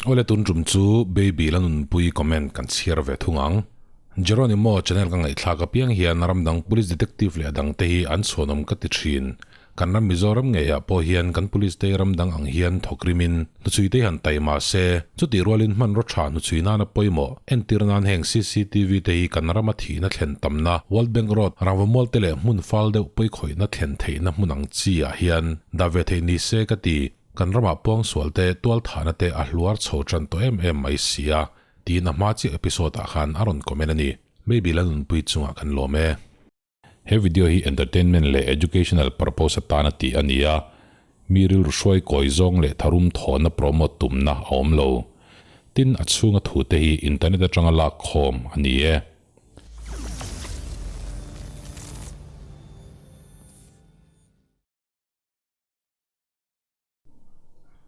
Awle tun tum chu Baby la nunpui comment kan chhiar ve thung ang. Jeronimo channel ka ngaihthlak apiang hian ramdang police detective leh a dangte hi an chhuanawm ka ti thin. Kan ram Mizoram ngeiah pawh hian kan police te ramdang ang hian thawk rimin hnuchhui te han tai mah se, chutih rualin hmanraw tha hnuchhui nana pawimawh entir nan heng cctv te hi kan rama thihna thlen tamna World Bank Road, Rangvamual te leh hmun fal deuh pawikhawihna thlen theihna hmun ang chi ah hian dah ve theih ni se ka ti. Kan ramah puangsual te, tualthahna te a hluar chho tan tawh em em mai si a, tiin a hma chiah episode ah khan a rawn comment a ni. Maybe la nunpui chungah kan lawm e. He video hi entertainment leh educational purpose atana tih a ni a, mi rilru hruai kawi zawng leh tharum thawhna promote tumna a awm lo. Tin, a chhunga thute hi internet atanga lak khawm a ni e.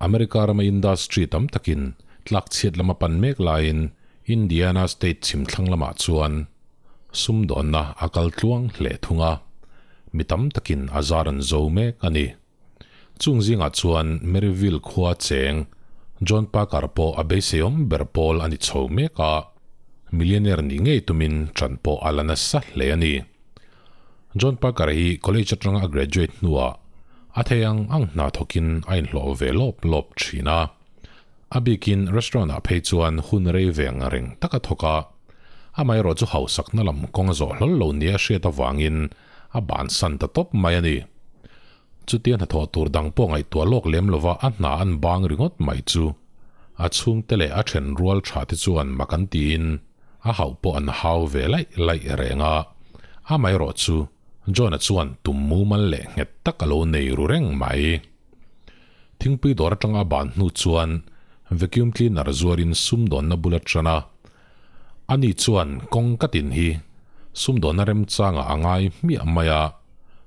America rama industry tam takin tlak chhiat lama pan mek laiin Indiana state chhim thlang lamah chuan sumdawnna a kal tluang hle thung a, mi tam takin a zar an zo mek a ni. Chung zingah chuan Maryville khua cheng John Parker pawh a beiseiawm ber pawl a ni chho mek a, millionaire nih ngei tumin ṭan pawh a la nasa hle a ni. John Parker hi college atanga a graduate hnuah a thei ang ang hna thawkin a inhlawh ve lawp lawp thin a. A bikin restaurant ah phei chuan hun rei ve ang reng tak a thawk a. Amaherawh chu hausakna lam kawng a zawh hlawl lo nia hriat avangin a bansan ta tawp mai a ni. Chutia hnathawh tur dang pawh ngaihtuah lawk lem lova a hna an bang ringawt mai chu a chhungte leh a then rual tha te chuan mak an tiin a hauh pawh an hau ve laih laih reng a. Amaherawh chu John-a chuan tum mumal leh nghet tak a lo nei ru reng mai. Thingpui dawr atanga a ban hnu chuan vacuum cleaner zuarin sumdawnna bul a tan a. Ani chuan kawng ka tin hi sumdawnna remchangah a ngai hmiah mai a,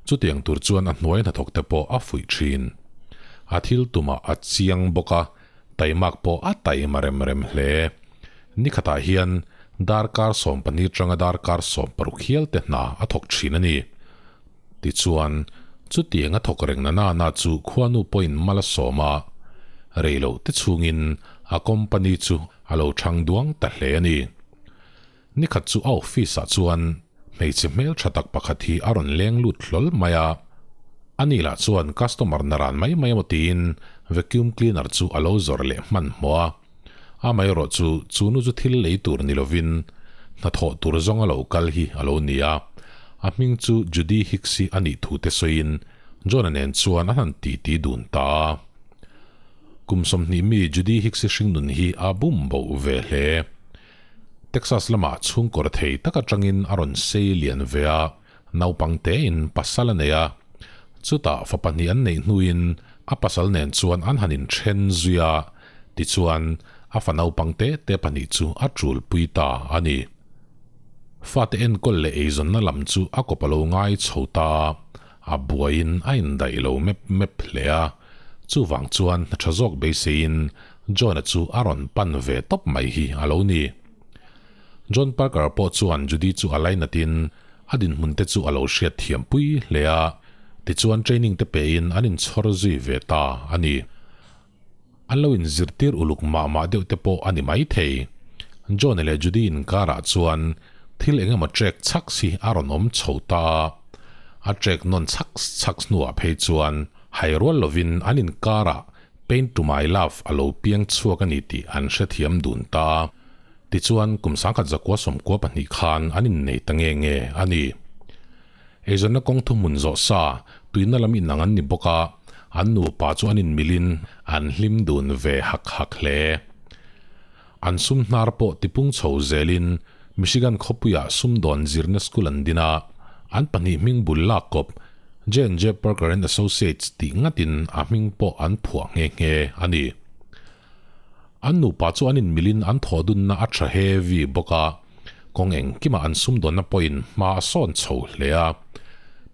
chutiang tur chuan a hnuai hnathawk te pawh a fuih thin. A thil tumah a chiang bawk a, taimak pawh a taima rem rem hle. Nikhatah hian darkar 12 tanga darkar 60 hial te hna a thawk thin a ni. Tichuan, chutiang a thawk reng na nana chu khuanu pawhin mal a sawm a, reiloh te chhungin a company chu a lo chhang duang ta hle a ni. Nikhat chu a office ah chuan hmeichhe hmeltha tak pakhat hi a rawn leng lut hlawl mai a. Ani lah chuan customer naran mai mai emaw tiin vacuum cleaner chu a lo zawrh leh hmanhmawh a. Amaherawh chu chu nu chu thil lei tur ni lovin hnathawh tur zawng a lo kal hi a lo ni a. A hming chu Judy Hicks hi a nih thu te sawiin John-a nen chuan an han titi dun ta a. Kum 20 mi Judy Hicks hi hringnun hi a bum boh ve hle. Texas lamah chhungkawr thei tak atangin a rawn sei lian ve a, naupang tein pasal a nei a. Chutah fa pahnih an neih hnuin a pasal nen chuan an han inthen zui a, tichuan a fa naupang te te pahnih chu a tulpui ta a ni. Fate enkawl leh eizawnna lam chu a kawp a lo ngai chho ta a, a buaiin a indaih lo mep mep hle a. Chuvang chuan hna tha zawk beiseiin John-a chu a rawn pan ve tawp mai hi a lo ni. John Parker pawh chuan Judy chu a lainatin a dinhmun te chu a lo hriat thiam pui hle a, tichuan training te pein an inchhawr zui ve ta a ni. An lo inzirtir uluk mah mah deuh te pawh a ni maithei. John-a leh Judy inkarah chuan thil eng emaw trek chhaks hi a rawn awm chho ta a. A trek nawn chhaks chhaks hnuah phei chuan hai rual lovin an inkarah Pain to my love a lo piang chhuak a ni tih an hrethiam dun ta a. Tichuan kum 1992 khan an innei ta nge nge a ni. Eizawnna kawng thuhmun zawh sa, tuina lam inang an ni bawk a, an nupa chu an inmilin an hlim dun ve hak hak hle. An sum hnar pawh tipung chho zelin Michigan khawpuiah sumdawn zirna school an din a, an pahnih hming bul lak kawp J&J Parker and Associates tih ngatin a hming pawh an phuah nghe nghe a ni. An nupa chu an inmilin an thawh dunna a tha heavy bawk a, kawng engkimah an sumdawnna pawhin hma a sawn chho hle a.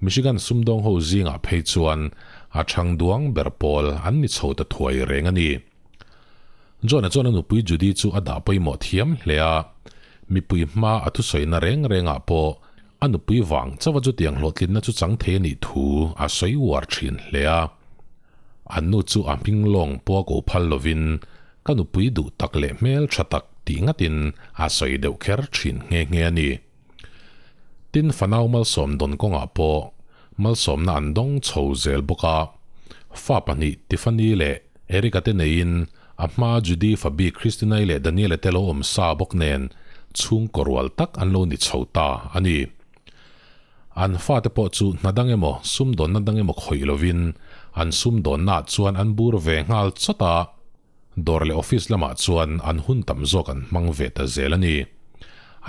Michigan sumdawng ho zingah phei chuan a chhang duang ber pawl an ni chho ta thuai reng a ni. John-a chuan a nupui Judy chu a dah pawimawh thiam hle a, mipui hma a thusawina reng rengah pawh a nupui vang chauha chutiang hlawhtlinna chu chang thei a nih thu a sawi uar thin hle a. An nu chu a hming lawng pawh a ko phal lovin. Ka nupui duh tak leh hmel tha tak tih ngatin a sawi deuh kher thin nghe nghe a ni. Tin, fanau malsawm dawn kawngah pawh malsawmna an dawng chho zel bawk a. Fa pahnih Tiffany leh Erica te neiin a hmaa Judy fa bik Christinai leh Daniela te lo awm sa bawk nen chhungkaw rual tak an lo ni chho ta a ni. An fate pawh chu hna dang emaw, sumdawnna dang emaw khawih lovin an sumdawnnaah chuan an bur ve nghal chawt a, dawr leh office lamah chuan an hun tam zawk an hmang ve ta zel a ni.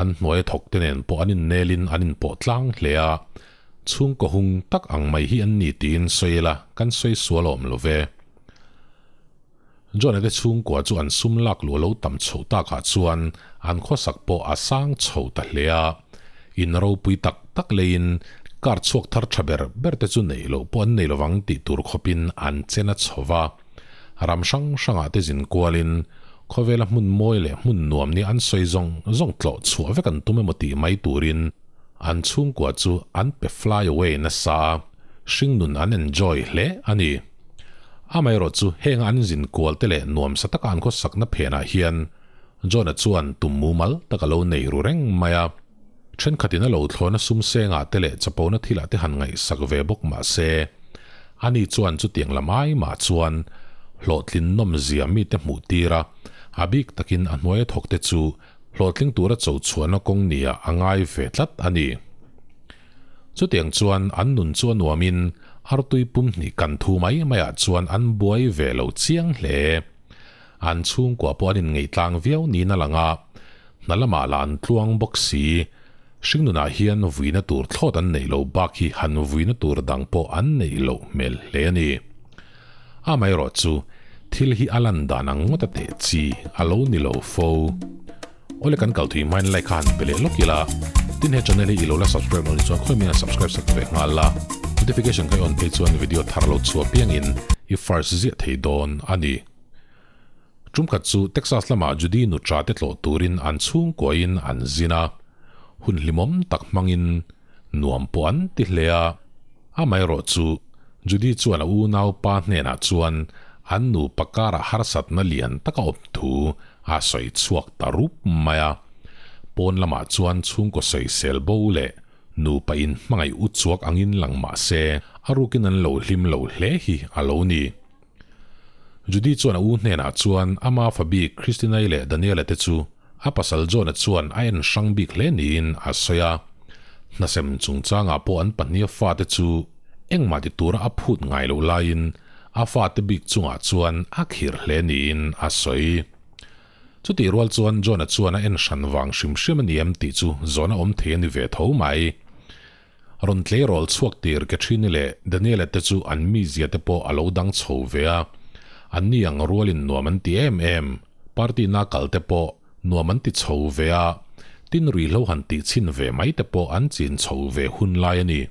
An hnuaia thawkte nen pawh an innelin an inpawh tlang hle a, chhungkaw hung tak ang mai hi an ni tiin sawi ila kan sawi sual awm lo ve. John-a te chhungkua chu an sum lak luh lo tam chhoh takah chuan an khawsak pawh a sang chho ta hle a. In ropui tak tak leiin car chhuak thar tha ber ber te chu neih loh pawh an nei lovang tih tur khawpin an chen a chho va. Ram hrang hrangah te zin kualin khawvela hmun mawi leh hmun nuam nia an sawi zawng zawng tlawh chhuah vek an tum emaw tih mai turin an chhungkua chu an pe fly away nasa a, hringnun an enjoy hle a ni. Amaherawh chu heng an zin kual te leh nuamsa taka an khawsakna phenah hian John-a chuan tum mumal tak a lo nei ru reng mai a. Thenkhatin a lo thlawna sum sengah te leh chapona thilah te han ngaihsak ve bawk mah se, ani chuan chutiang lam ai mah chuan hlawhtlin nawmzia mite hmuh tir a, a bik takin a hnuaia thawk te chu hlawhtling tura cho chhuahna kawng nia a ngai ve tlat a ni. Chutiang chuan an nun chu a nuamin artui pum hnih kan thu mai maiah chuan an buai ve lo chiang hle. An chhungkua pawh an inngeihtlang viau niin a lang a, hna lamah lah an tluang bawk si. Hringnunah hian vuina tur thlawt an neih loh bak hi han vuina tur dang pawh an neih loh hmel hle a ni. Amaherawh chu thil hi a lan dan ang ngawt a teh chi a lo ni lo fo. Awle kan kal thui hmain like kha han pe leh lawk ila, tin he channel hi i lo la subscribe lo ni chuan khawi mian subscribe sak ve nghal la, notification kha i on phei chuan video thar lo chhuah piangin i first ziah thei dawn a ni. Tum khat chu Texas lamah Judy nutra te tlawh turin an chhungkuain an zin a, hun hlimawm tak hmangin nuam pawh an ti hle a. Amaherawh chu Judy chuan a unaupa hnenah chuan an nupa karah harsatna lian taka awm thu a sawi chhuak ta rup mai a. Pawn lamah chuan chhungkaw sawisel bo leh nupa in hmangaih u chuak angin lang mah se a rukin an lo hlim lo hle hi a lo ni. Judy chuan a u hnenah chuan ama fa bik Christina-i leh Daniela te chu a pasal John-a chuan a en hrang bik hle niin a sawi a. Hnasem chungchangah pawh an pahniha fate chu engmah ti tura a phut ngai loh laiin a fate bik chungah chuan a khir hle niin a sawi. Chutih rual chuan John-a chuan a en hran vang hrim hrim a ni em tih chu zawhna awm thei a ni ve tho mai. Rawn tleirawl chhuak tir Catherine-i leh Daniel-a te chu an mizia te pawh a lo dang chho ve a, anni ang rualin nuam an ti em em. Party na kal te pawh nuam an ti chho ve a, tin ruihhlo han tih chhin ve mai te pawh an chin chho ve hun lai a ni.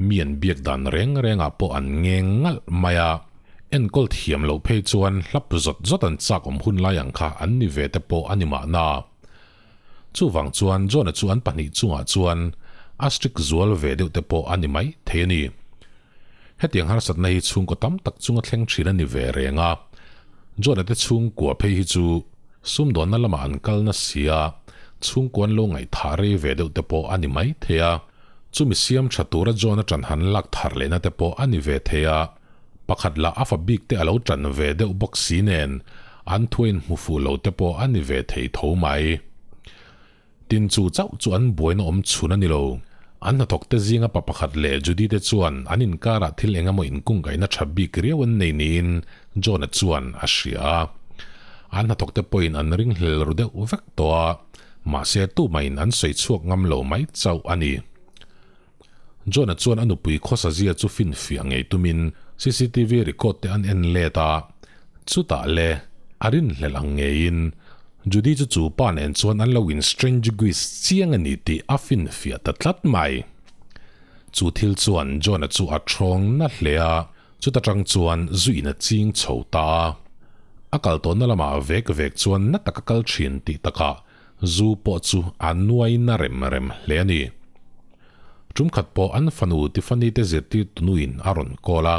Mi an biak dan reng rengah pawh an ngeng ngalh mai a, enkawl thiam loh phei chuan hlap zawt zawt an chak awm hun lai ang kha an ni ve te pawh a ni mahna. Chuvang chuan John-a chu an pahnih chungah chuan a strict zual ve deuh te pawh a ni mai thei a ni. Hetiang harsatna hi chhungkaw tam tak chunga thleng thin a ni ve reng a. John-a te chhungkua phei hi chu sumdawnna lamah an kal na si a, chhungkua an lo ngaihthah rei ve deuh te pawh a ni mai thei a. Chumi siam tha tura John-a ṭan han lak thar lehna te pawh a ni ve thei a. Pakhat lah a fa bik te a lo ṭan ve deuh bawk si nen, an thu a inhmu fuh lo te pawh a ni ve thei tho mai. Tin chu chauh chu an buaina awm chhun a ni lo. An hnathawk te zinga pa pakhat leh Judy te chuan an inkarah thil eng emaw inkungkaihna ṭha bik riau an nei niin John-a chuan a hria a. An hnathawk te pawhin an ringhlel ru deuh vek tawh a, mahse tumahin an sawi chhuak ngam lo mai chauh a ni. John-a chuan a nupui khawsa zia chu finfiah ngei tumin cctv record te an en let a, chutah le a rinhlelh ang ngeiin Judy chu chu pa nen chuan an lo in strange-guis chiang a ni tih a finfiah ta tlat mai. Chu thil chuan John-a chu a thawng na hle a, chuta tang chuan zuiin a ching chho ta a. A kal tawhna lamah vek vek chuan na taka kal thin tih takah Zu pawh chu a nuai na rem rem hle a ni. Tum khat pawh an fanu Tiffany te zirtirtu nuin a rawn call a,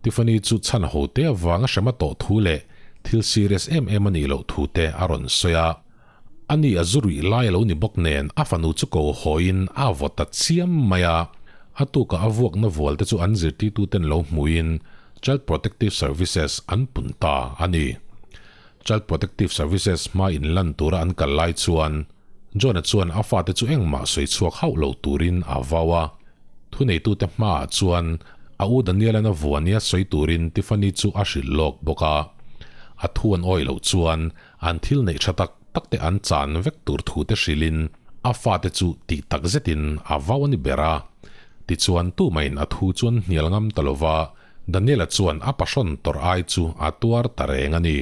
Tiffany chu chhan ho te avanga hrem a tawh thu leh Thil serious em em a nih loh thu te a rawn sawi a. Ani a zu ruih lai a lo ni bawk nen a fanu chu ko hawiin a vaw ta chiam mai a. A tukah a vuakna vual te chu an zirtirtuten lo hmuhin Child Protective Services an pun ta a ni. Child Protective Services hma inlan tura an kal lai chuan John-a chuan a fate chu engmah sawi chhuak hauh lo turin a vau a. Thuneitute hmaah chuan a u Daniel-a'n a vua nia sawi turin Tiffany chu a hrilh lawk bawk a. A thu an awih loh chuan an thil neih tha tak tak te an chan vek tur thu te hrilhin a fate chu tih tak zetin a vau a ni ber a. Tichuan tumahin a thu chuan hnial ngam ta lova Daniel-a chuan a pahrawn tawrh ai chu a tuar ta reng a ni.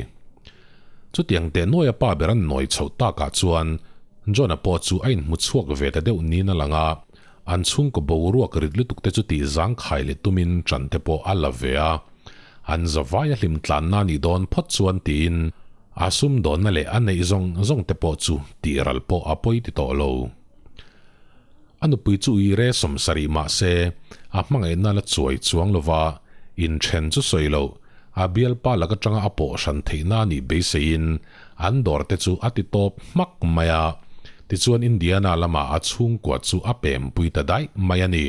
Chutiang teh nuaia pa ber an nawi chhoh takah chuan John-a pawh chu a inhmu chhuak ve ta deuh niin a lang a, an chhungkaw boruak rit lutuk te chu tih zangkhai leh tumin ṭan te pawh a la ve a. An zavaia hlim tlanna a nih dawn phawt chuan tiin a sumdawnna leh a neih zawng zawng te pawh chu tih ral pawh a pawi ti tawh lo. A nupui chu ui re 70 mah se a hmangaihna la chuai chuang lova inthen chu sawi loh a bialpa lak atanga a pawh hran theihna a nih beiseiin an dawr te chu a ti tawp hmak mai a. Tichuan Indiana lamah a chhungkua chu a pempui ta daih mai a ni.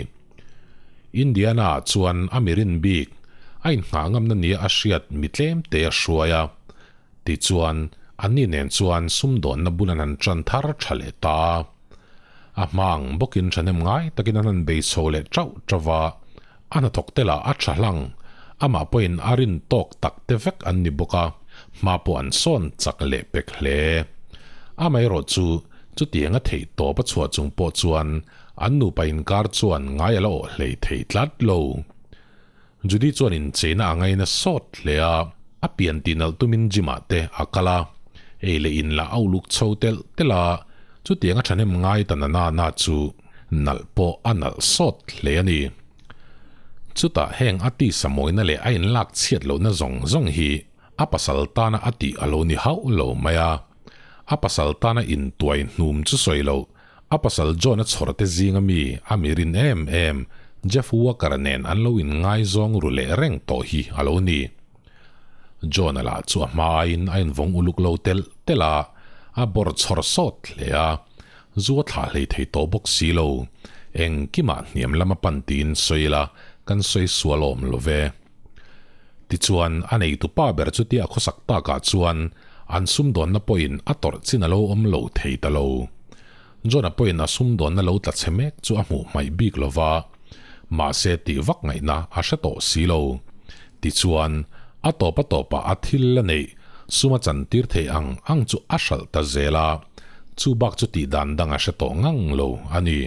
Indiana ah chuan a mirin bik a inhnghah ngamna nia a hriat mi tlem te a hruai a. Tichuan anni nen chuan sumdawnna bul an han tan thar tha leh ta a. A hma ang bawkin thahnem ngai takin an han bei chho leh tauh tauh va, a hnathawk te lah a tha hlang, amah pawhin a rin tawk tak te vek an ni bawk a, hma pawh an sawn chak leh pek hle. Amaherawh chu, chutiang a theih tawp a chhuah chung pawh chuan an nupa inkar chuan ngai a la awh hlei thei tlat lo. Judy chuan incheina a ngaina sawt hle a, a pian tih nalh tumin gym ah te a kal a, ei leh in lah a uluk chho telh telh a, chutiang a thahnem ngai ta na na na chu nalh pawh a nalh sawt hle a ni. Chutah heng a tisa mawina leh a inlak chhiat lohna zawng zawng hi a pasal tana a tih a lo ni hauh lo mai a, a pasal tana intuai hnum chu sawi loh A pasal John-a chhawrte zinga mi a mi rin em em Jeff Walker-a nen an lo inngaizawng ru leh reng tawh hi a lo ni. John-a lah chu a hma aiin a invawng uluk lo telh telh a, a bawr chhawr sawt hle a, zu a thlah hlei thei tawh bawk si lo. Engkimah hniam lama pan tiin sawi ila kan sawi sual awm lo ve. Tichuan, a neitu pa ber chutia a khawsak takah chuan an sumdawnna pawhin a tawrh chin a lo awm lo thei ta lo. John-a pawhin a sumdawnna lo tla chhe mek chu a hmuh hmaih bik lo va, mahse tih vak ngaihna a hre tawh si lo. Tichuan, a tawp a tawpah a thil la neih sum a chantir theih ang ang chu a hralh ta zel a, chu bak chu tih dan dang a hre tawh ngang lo a ni.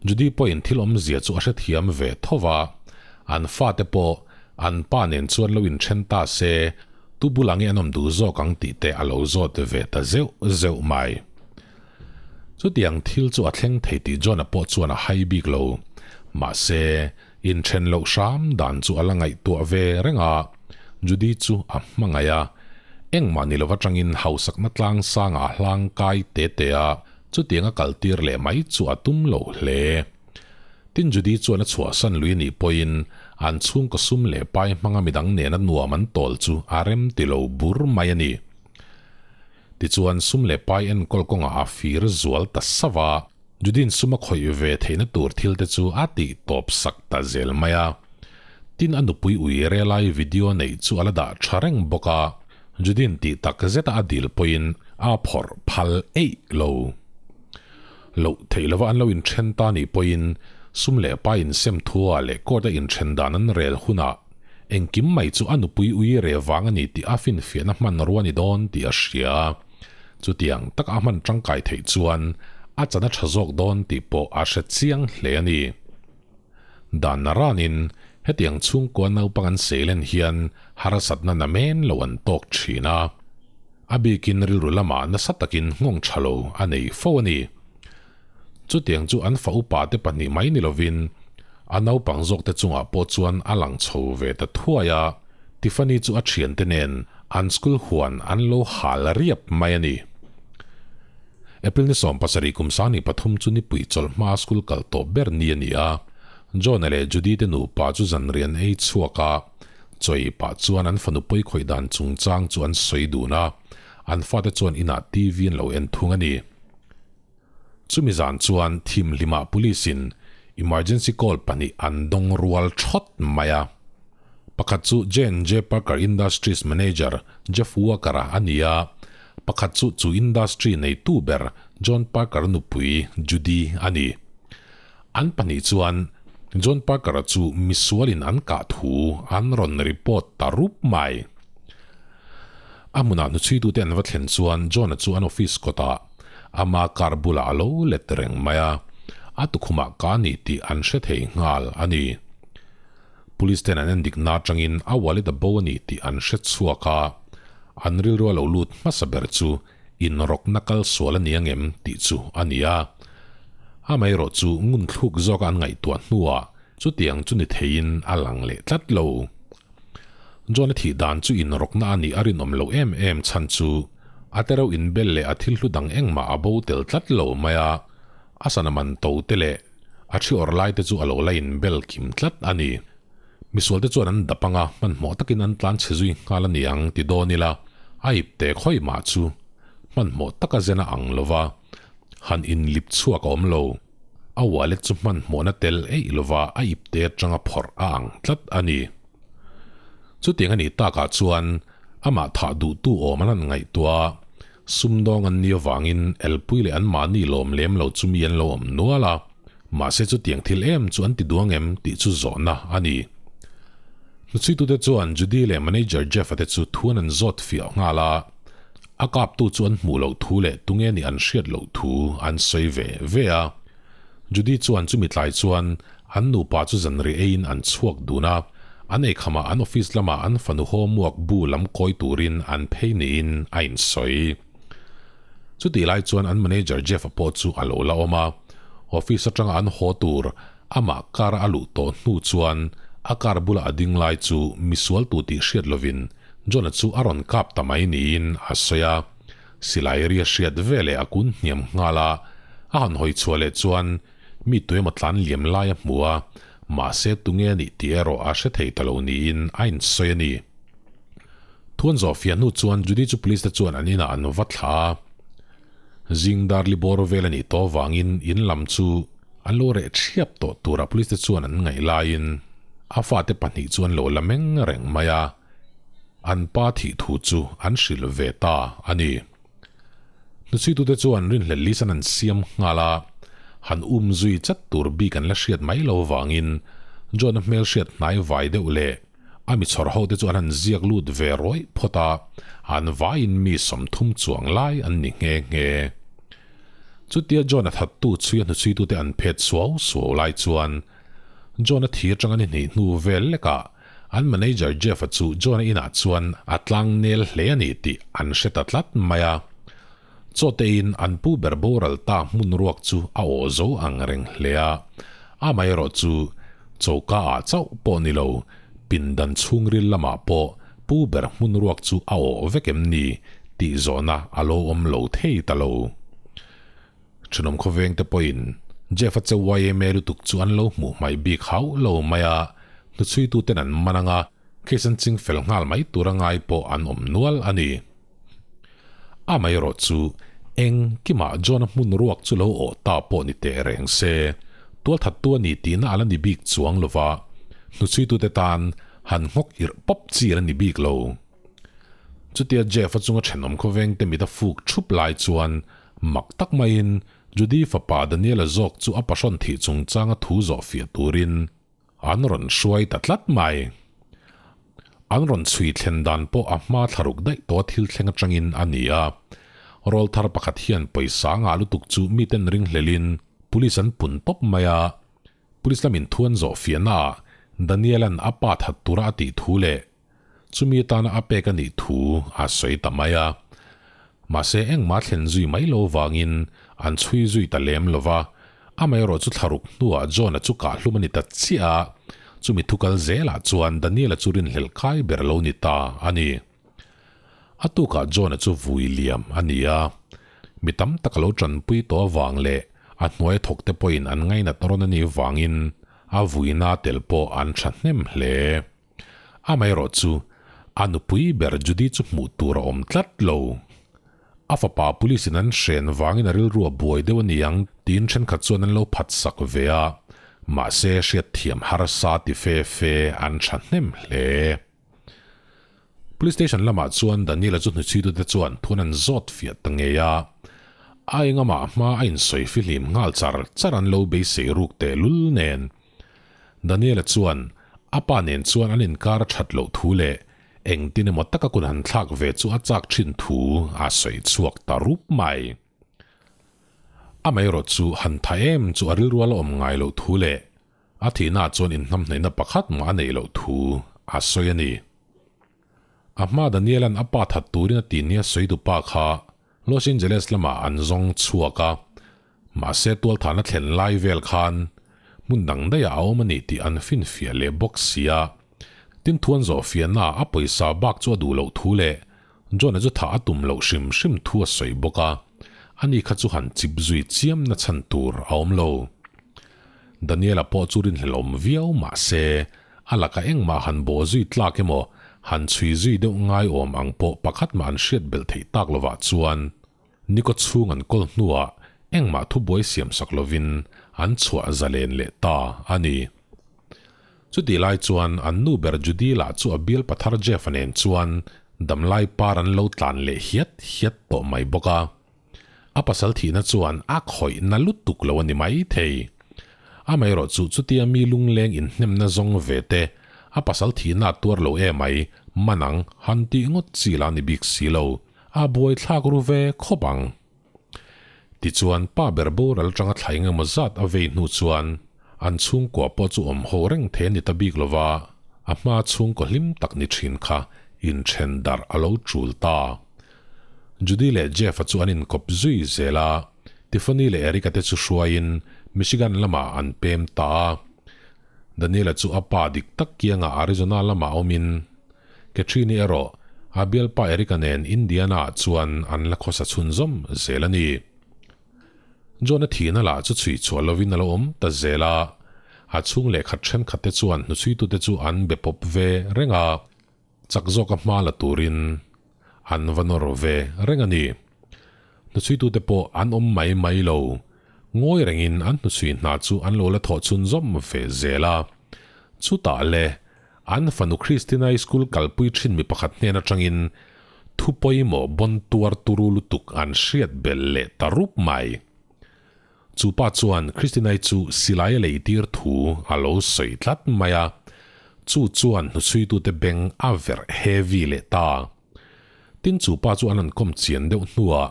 Judy pawhin thil awmzia chu a hrethiam ve tho va, an fate pawh an pa nen chuan lo inthen ta se, tu bulah nge an awm duh zawk ang tih te a lo zawt ve ta zeuh zeuh mai. Chutiang thil chu a thleng thei tih John-a pawh chuan a hai bik lo. Mahse, inthen loh hram dan chu a la ngaihtuah ve reng a, Judy chu a hmangaih a, engmah ni lova tangin hausakna tlang sangah a hlang kai te te a, Chutiang a kaltir leh mai chu a tum lo hle. Tin Judy chuan a chhuahsan lui anih pawhin an chhungkaw sum leh pai hmanga midang nena nuam an tawl chu a rem ti lo bur mai a ni. Tichuan sum leh pai enkawl kawngah a fir zual ta sauh a, Judy'n sum a khawih ve theihna tur thil te chu a tih tawp sak ta zel mai a. Tin a nupui ui relai video neih chu a la dah tha reng bawk a. Judin tih tak zeta a dil pawhin a phawrh phal eih lo. Loh theih lova an lo inthen ta nih pawhin sum leh pa insem thua leh court a inthen dan an rel hunah engkim mai chu a nupui ui re vang a ni tih a finfiahna hmanrua ni dawn tih a hria. Chutiang taka a hman tangkai theih chuan a chan a tha zawk dawn tih pawh a hre chiang hle a ni. Dan na ranin hetiang chhungkua naupang an seilen hian harsatna na men lo an tawk thin a. A bikin rilru lamah nasa takin nghawng tha lo a nei fo a ni. Chutiang chu an fa upa te pahnih mai ni lovin a naupang zawk te chungah pawh chuan a lang chho ve ta thuai a, Tiffany chu a thiante nen an school huan an lo hal riap mai a ni. April ni 70 kum 23 chu nipui chawlh hma school kal tawp ber ni a ni a, John-a leh Judy te nupa chu zanrian ei chhuak a, Chawi pah chuan an fanu pawi khawih dan chungchang chu an sawi dun a, an fate chuan inah TV an lo en thung a ni. Chumi zan chuan thim hlimah police in emergency call pahnih an dawng rual thawt mai a. Pakhat chu J&J Parker Industries manager Jeff Walker-a a ni a, pakhat chu chu industry neitu ber John Parker nupui Judy a ni. An pahnih chuan John Parker-a chu misualin an kah thu an rawn report ta rup mai. A hmunah hnuchhuitute an va thlen chuan John-a chu an office kawtah ama car bulah a lo let reng mai a, a tukhumah ka ni tih an hre thei nghal a ni. Police ten an endikna atangin a wallet a bo a ni tih an hre chhuak a, an rilru a lo lut hmasa ber chu inrawkna kal sual a ni angem tih chu a ni a. Amaherawh chu ngun thluk zawka an ngaihtuah hnuah chutiang chu ni theiin a lang leh tlat lo. John-a thih dan chu inrawkna a nih a rinawm loh em em chhan chu a te reuh inbel leh a thil hlu dang engmah a bo tel tlat lo mai a, a sana man to te leh a thi awrh lai te chu a lo la inbel kim tlat a ni. Misual te chuan an dap anga hmanhmawh takin an tlan chhe zui nghal a ni ang ti dawn ila a ip te khawi mah chu hmanhmawh taka zen a ang lova han inlip chhuak a awm lo. A wallet chu hmanhmawhna tel eih lova a ip te atanga phawrh a ang tlat a ni. Chutiang a nih takah chuan amah thah duhtu awm an han ngaihtuah a, sumdawng an nih avangin elpui leh anmahni lawm lem lo chu mi an lo awm nual a, mahse chutiang thil em chu an ti duang em tih chu zawhna a ni. Hnuchhuitute chuan Judy leh manager Jeff-a te chu thu an an zawt fiah nghal a, A kaptu chu an hmuh loh thu leh tunge nih an hriat loh thu an sawi ve ve a. Judy chuan chumi tlai chuan an nupa chu zanri eiin an chhuak dun a, an eikhamah an office lamah an fanu homework bu lam kawi turin an phei niin a insawi. Chutih lai chuan an manager Jeff-a pawh chu a lo la awm a, office atanga an haw tur amah car a luh tawh hnu chuan a car bula a ding lai chu misual tu tih hriat lovin John-a chu a rawn kap ta mai niin a sawi a, silai ria hriat ve leh a kun hniam nghal a, a han hawi chhuah leh chuan mi tuemaw tlan liam lai a hmu a, mahse tunge a nih tih erawh a hre thei ta lo niin a insawi a ni. Thuan zawh fiah hnu chuan Judy chu police te chuan an inah an va thla a, zing dar li bawr vel a nih tawh avangin in lam chu an lo reh thiap tawh tura police te chuan an ngaih laiin a fate pahnih chu an lo la meng reng mai a. An pa thih thu chu an hrilh ve ta a ni. Hnuchhuitute chuan rinhlelh lisan an siam nghal a, han um zui chat tur bik an la hriat mai lo vangin John-a hmel hriat hnai vai deuh leh a mi chhawr hote chu an han ziak lut ve rawih phawt a, an vaiin mi 30 chuang lai an ni nghe nghe. Chutia John-a thattu chhuia hnuchhuitute an phet suau suau lai chuan John-a thi atanga ni hnih hnu vel lekah An manager Jeff-a chu John-a inah chuan a tlang nel hle a ni tih an hre ta tlat mai a. Chawtein an pu ber boral ta hmun ruak chu a aw zo ang reng hle a. Amaherawh chu choka ah chauh pawh ni lo, pindan chhungril lamah pawh pu ber hmun ruak chu a aw vek em ni tih zawhna a lo awm lo thei ta lo. Thenawm khawveng te pawhin Jeff-a che yma lutuk chu an lo hmuh hmaih bik hauh lo mai a, hnuchhuitu ten an man anga case an ching fel nghal mai tura ngai pawh an awm nual a ni. Amaherawh chu engkimah John-a hmun ruak chu lo awh ta pawh ni teh reng se, tualthattu a ni tihna a la ni bik chuang lova, hnuchhuitute tan han nghawk irh pawp chi a la ni bik lo. Chutia Jeff-a chunga thenawm khawveng te mit a fuk thup lai chuan Mak tak maiin Judy fapa Daniela zawk chu a pahrawn thih chungchanga thu zawh fiah turin an rawn hruai ta tlat mai. An rawn chhui thlen dan pawh a hma thlaruk daih tawh thil thleng atangin a ni a. Rawlthar pakhat hian pawisa ngah lutuk chu miten ringhlelin police an pun tawp mai a. Police lamin thu an zawh fiahnaah Daniela'n a pa that tura a tih thu leh Chumi atana a pek a nih thu a sawi ta mai a. Mahse engmah thlen zui mai lo vangin an chhui zui ta lem lo va, amaherawh chu thlaruk hnuah John-a chu kahhlum a ni ta chiah a, chumi thu kal zelah chuan Daniel-a chu rinhlelh kai ber lo ni ta a ni. A tukah John-a chu vui liam a ni a, mi tam tak a lo tanpui tawh avang leh a hnuai thawkte pawhin an ngainat rawn a nih vangin a vuina tel pawh an thahnem hle. Amaherawhchu, a nupui ber Judy chu hmuh tur a awm tlat lo. A fapa police in an hren vangin a rilru a buai deuh a ni ang tiin thenkhat chuan an lo phat sak ve a, mahse hriatthiam harsa ti fe fe an thahnem hle. Police station lamah chuan Daniel-a chu hnuchhuitute chuan thun an zawt fiah ta ngei a, a engamah hma a insawi fihlim nghal char char an lo beisei ruk tehlul nen. Daniel-a chuan a pa nen chuan an inkar a that loh thu leh engtin emaw taka kun han thlak ve chu a chak thin thu a sawi chhuak ta rup mai. Amaherawh chu han tha em chu a rilru a la awm ngai loh thu leh A thihnaah chuan inhnamhnaihna pakhat mah a neih loh thu a sawi a ni. A hma Daniela'n a pa that turin a ti nia sawi tu pa kha Los Angeles lamah an zawng chhuak a, mahse tualthahna thlen lai vel khan hmun dang daihah a awm a ni tih an finfiah leh bawk si a. Tin thuan zawh fiahnaah a pawisa bak chu a duh loh thu leh John-a chu thah a tum loh hrim hrim thu a sawi bawk a, ani kha chu han chip zui chiam na chhan tur a awm lo. Daniel-a pawh chu rinhlelawm viau mah se, a laka engmah han bawh zui tlak emaw, han chhui zui deuh ngai awm ang pawh pakhat mah an hriat belh theih tak lovah chuan Niko chhung an kawl hnuah engmah thubuai siam sak lovin an chhuah zalen leh ta a ni. Chutih lai chuan an nu ber Judy lah chu a bial pathar Jeff-a nen chuan damlai par an lo tlan leh hiat hiat tawh mai bawk a. A pasal thihna chuan a khawih na lutuk lo a ni mai thei. Amaherawh chu chutia mi lungleng inhnemna zawng ve te a pasal thihna a tuar lo emai man ang han tih ngawt chi la ni bik si lo. A buaithlak ru ve khawp ang. Tichuan, pa ber boral atanga thla eng emaw zat a vei hnu chuan an chhungkua pawh chu awm ho reng thei a ni ta bik lova, a hma chhungkaw hlim tak ni thin kha inthen darh a lo tul ta. Judy leh Jeff-a chu an inkawp zui zel a, Tiffany leh Eric-a te chu hruaiin Michigan lamah an pem ta a. Daniel-a chu a pa dik tak kiangah Arizona lamah awmin Catherine-i erawh a bialpa Eric-a nen Indiana-ah chuan an la khawsa chhunzawm zel a ni. John-a thihna lah chu chhui chhuah lovin a lo awm ta zel a, a chhung leh khat thenkhat te chuan hnuchhuitute chu an be pawp ve reng a, chak zawka hma la turin an va nawr ve reng a ni. Hnuchhuitute pawh an awm mai mai lo, ngawi rengin an hnuchhui hna chu an lo la thawh chhunzawm ve zel a. Chutah le, An fanu Christina-i school kalpui thin mi pakhat hnen atangin thu pawimawh bawn tuar turu lutuk an hriat belh leh ta rup mai. Chu pa chuan Christina-i chu silai a lei tir thu a lo sawi tlat mai a, chu chuan hnuchhuitute beng a verh heavy leh ta. Tin chu pa chu an han kawm chian deuh hnuah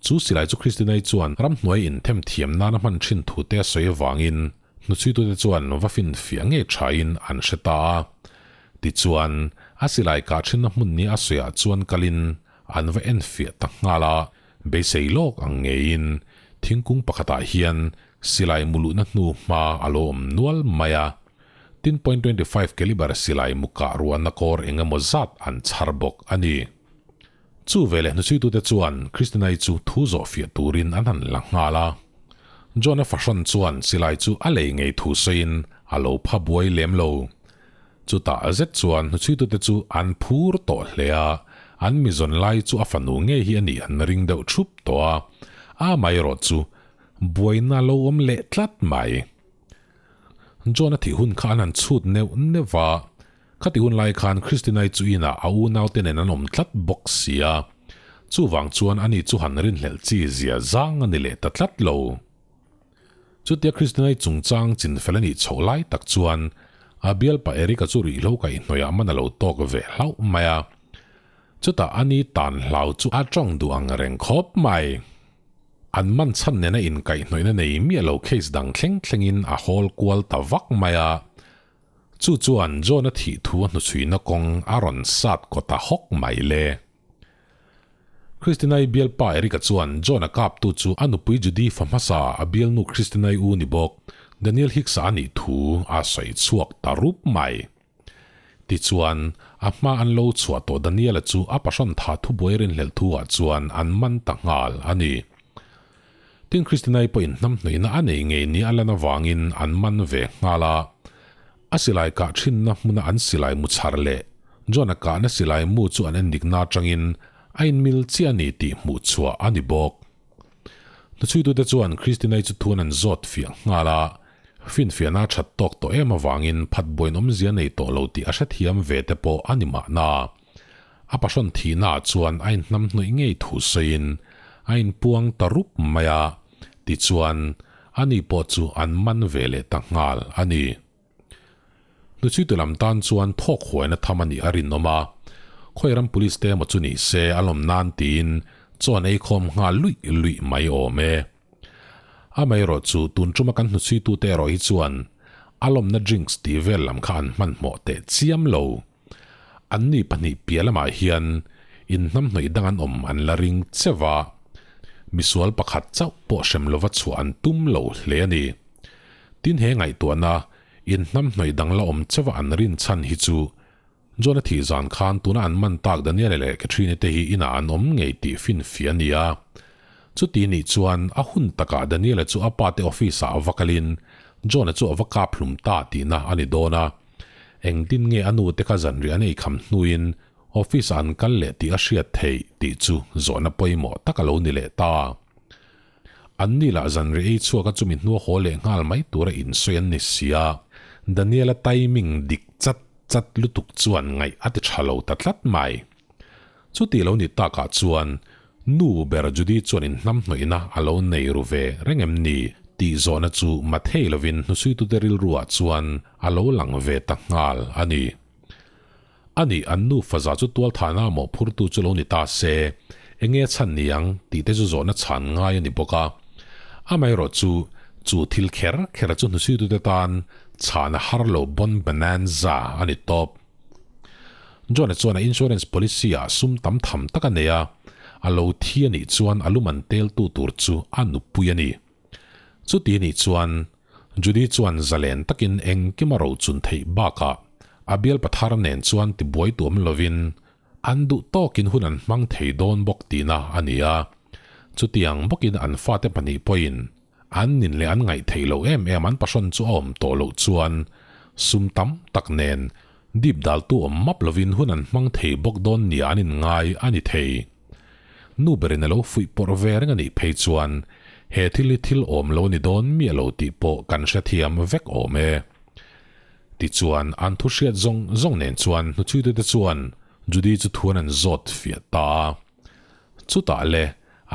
chu silai chu Christina-i chuan ramhnuai inthem thiam nana hman thin thu te a sawi avangin Hnuchhuitute chuan va finfiah ngei thain an hre ta a. Tichuan, a silai kah thinna hmun ni a sawiah chuan kalin an va enfiah ta nghal a. Beisei lawk ang ngeiin thingkung pakhatah hian silai mu luhna hnu hma a lo awm nual mai a. Tin point 25 calibre silai mu kah ruahna kawr eng emaw zat an chhar bawk a ni. Chu veleh hnuchhuitute chuan Christina-i chu thu zawhfiah turin an han la nghal a. John-a fahrawn chuan silai chu a lei ngei thu sawiin a lo pha buai lem lo. Chutah zet chuan hnuchhuitute chu an phur tawh hle a, an mizawn lai chu a fanu ngei hi a nih an ring deuh thup tawh a, amaherawh chu buaina lo awm leh tlat mai. John-a thih hun kha an han chhut neuh neuh va, Khati hun lai khan Christina-i chu inah a unaute nen an awm tlat bawk si a, chuvang chuan ani chu han rinhlelh chi zia zang a ni leh ta tlat lo. Chutia Christina-i chungchang chinfel a nih chhoh lai tak chuan a bialpa Eric-a chu rihlo kaihhnawihah man a lo tawk ve hlauh mai a, chutah ani tan hlau chu a tawng duh ang reng khawp mai. An man chhan nena inkaihhnawihna nei miah lo case dang thleng thlengin a hawl kual ta vak mai a, Chu chuan John-a thih thu a hnuchhuihna kawng a rawn sat kaw ta hawk mai le. Christina-i bialpa Eric-a chuan John-a kaptu chu a nupui Judy fa hmasa a bialnu Christina-i u ni bawk Daniel Hicks-a a nih thu a sawi chhuak ta rup mai. Tichuan, a hma an lo chhuah tawh Daniel-a chu a pahrawn tha thubuai rinhlelh thu-ah chuan an man ta nghal a ni. Tin Christina-i pawhin hnamhnuihna a nei ngei ni a lan avangin an man ve nghal a. A silai kah thinna hmuna an silai mu chhar leh John-a kahna silai mu chu an endikna atangin a inmil chiah a ni tih hmuh chhuah a ni bawk. Hnuchhuitute chuan Christina-i chu thuan an zawt fiah nghal a, finfiahna a that tawk tawh em avangin phat buain awmzia nei tawh lo tih a hrethiam ve te pawh a ni mahna. A pahrawn thihnaah chuan a inhnamhnawih ngei thu sawiin a inpuang ta rup mai a, tichuan ani pawh chu an man ve leh ta nghal a ni. Hnuchhuitu lam tan chuan thawk huaina tham a nih a rinawm a, khawi ram police te emaw chu ni se a lawm nan tiin chaw an ei khawm nghal luih luih mai awm e. Amaherawh chu tun tuma kan hnuchhuitute erawh hi chuan a lawmna drinks tih vel lam kha an hmanhmawh teh chiam lo. Anni pahnih piah lamah hian inhnamhnawih dang an awm an la ring cheuh a, misual pakhat chauh pawh hrem lova chhuah an tum lo hle a ni. Tin he ngaihtuahna inhnamhnawih dang la awm cheuh a an rin chhan hi chu John-a thih zan khan tuna an man tak Daniel-a leh Catherine-i te hi inah an awm ngei tih finfiah a ni a. Chuti nih chuan a hun takah Daniel-a chu a pate office-ah a va kalin John-a chu a va kap hlum ta tihna a ni dawn a. Engtin nge a nu te kha zanriah an eikham hnuin office ah an kal leh tih a hriat theih tih chu zawhna pawimawh tak a lo ni leh ta. An ni lah zanriah ei chhuak a chumi hnua haw leh nghal mai tura insawi an ni sia, Daniel-a timing dik chat chat lutuk chuan ngaih a ti tha lo ta tlat mai. Chuti lo ni takah chuan nu ber Judy chuan inhnamhnawihna a lo nei ru ve reng em ni tih zawhna chu mathei lovin hnusuitute rilruah chuan a lo lang ve ta nghal a ni. A nih, an nu faza chu tualthahna mawhphurtu chu lo ni ta se, enge a chhan ni ang tih te chu zawhna chhan ngai a ni bawk a. Amaherawh chu, chu thil kher kher chu hnusuitute tan chhan a har lo bon bonanza a ni tawp. John-a chuan a insurance policy ah sum tam tham tak a nei a, a lo thi a nih chuan a lu man teltu tur chu a nupui a ni. Chuti a nih chuan Judy chuan zalen takin engkim a rochun theih bakah a bial pathar nen chuan tibuai tuam lovin an duh tawkin hun an hmang thei dawn bawk tihna a ni a. Chutiang bawkin an fate pahnih pawhin An nin leh an ngaih theih loh em em an pahrawn chu a awm tawh loh chuan sum tam tak nen dip daltu awm map lovin hun an hmang thei bawk dawn nia an inngai a ni thei. Nu berin a lo fuih pawrh ve reng a nih phei chuan he thil hi thil awm lo a ni dawn miah lo tih pawh kan hrethiam vek awm e. Tichuan an thu hriat zawng zawng nen chuan hnuchhuitute chuan Judy chu thuan an zawt fiah ta a. Chutah le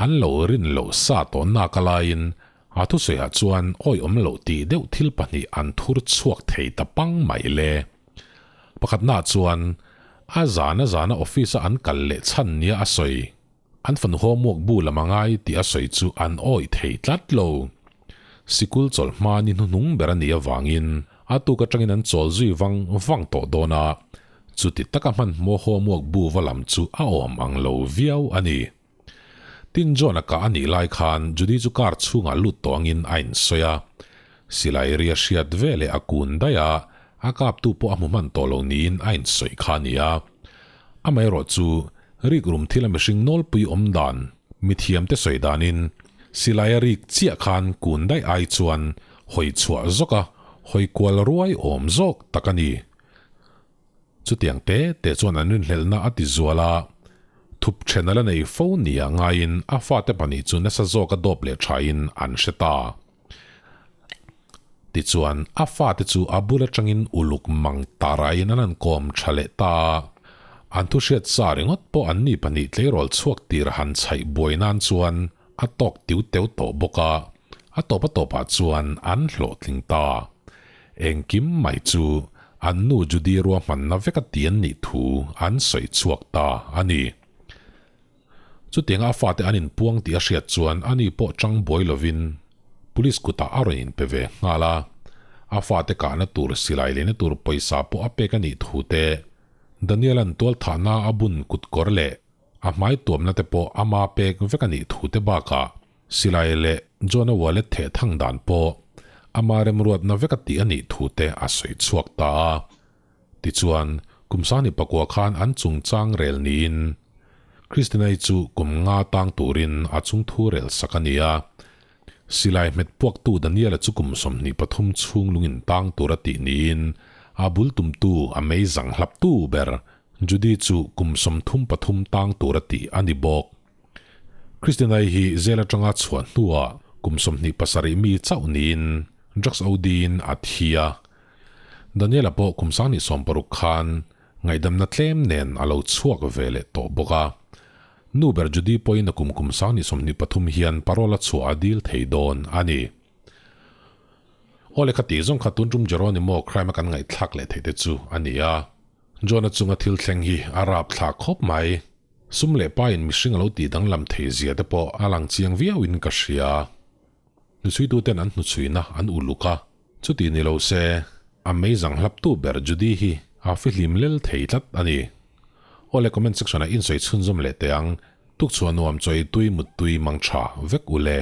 An lo rin loh sa tawh nak a laiin a thusawiah chuan awiawm loh tih deuh thil pahnih an thur chhuak thei ta pang mai le. Pakhatnaah chuan a zana zana office-a an kal leh chhan nia a sawi. An fanu homework bu lam a ngai tih a sawi chu an awih thei tlat lo. Sikul chawlh hma ni hnuhnung ber a nih avangin a tuk atangin an chawl zui vang vang tawh dawn a, chuti taka hmanhmawh homework bu va lam chu a awm ang lo viau a ni. Tin John-a kah a nih lai khan Judy chu car chhungah lut tawh angin a insawi a. Silai ri a hriat ve leh a kun daih a, a kaptu pawh a hmu hman tawh lo niin a insawi kha a ni a. Amaherawh chu rikrum thila mihring nawlpui awm dan mithiamte sawi danin silai a rik chiah khan kun daih ai chuan hawi chhuah zawk a, hawi kual ruai awm zawk tak a ni. Chutiang te te chuan an rinhlelhna a ti zual a, thup then a la nei fo nia ngaiin a fate pahnih chu nasa zawka dawp leh thain an hre ta. Tichuan, a fate chu a bul atangin uluk mang ta raiin an han kawm tha leh ta a, an thu hriat sa ringawt pawh an ni pahnih tleirawl chhuak tir han chhaih buai nan chuan a tawk tiu teu tawh bawk a, a tawp a tawpah chuan an hlawhtling ta. Engkim mai chu an nu Judy ruahmanna veka ti an nih thu an sawi chhuak ta a ni. Chutianga a fate an inpuang tih a hriat chuan ani pawh chang buai lovin Police kutah a rawn inpe ve nghal a. A fate kahna tur silai leina tur pawisa pawh a pek a nih thu te, Daniel-a'n tualthahna a bun kutkawr leh a hmai tuamna te pawh ama pek vek a nih thu te bakah Silai leh John-a wallet theh thang dan pawh ama remruatna vek a tih a nih thu te a sawi chhuak ta a. Tichuan, kum sangni pakua khan an chungchang rel niin Christina-i chu kum nga tang turin a chungthu rel sak a ni a. Silai hmet puaktu Daniel-a chu kum 23 chhung lungin tang tur a tih niin a bul tumtu a mei zang hlaptu ber. Judy chu kum 33 tang tura tih a ni bawk. Christina-i hi jail atanga chhuah hnuah kum 27 mi chauh niin drugs OD-in a thi a. Daniel-a pawh kum 2060 khan ngaihdamna tlem nen a lo chhuak ve leh tawh bawk a. Nu ber Judy pawhin a kum kum 2023 hian parole a chhuah a dil thei dawn a ni. Aw lehkha tih zawng kha tun tum Jeronimo crime a kan ngaihthlak leh theih te chu a ni a. John-a chunga thil thleng hi a rap thlak khawp mai. Sum leh pa in mihring a lo tih danglam thei zia te pawh a lang chiang viau in ka hria. Hnuchhuitu ten an hnuchhuina an uluk a, chuti ni lo se a meizang hlaptu ber Judy hi a fihlim lel thei tlat a ni. Aw le comment section ah in sawi chhunzawm leh teh ang, tukchhuah nuam chawi tui muttui mang tha vek u le.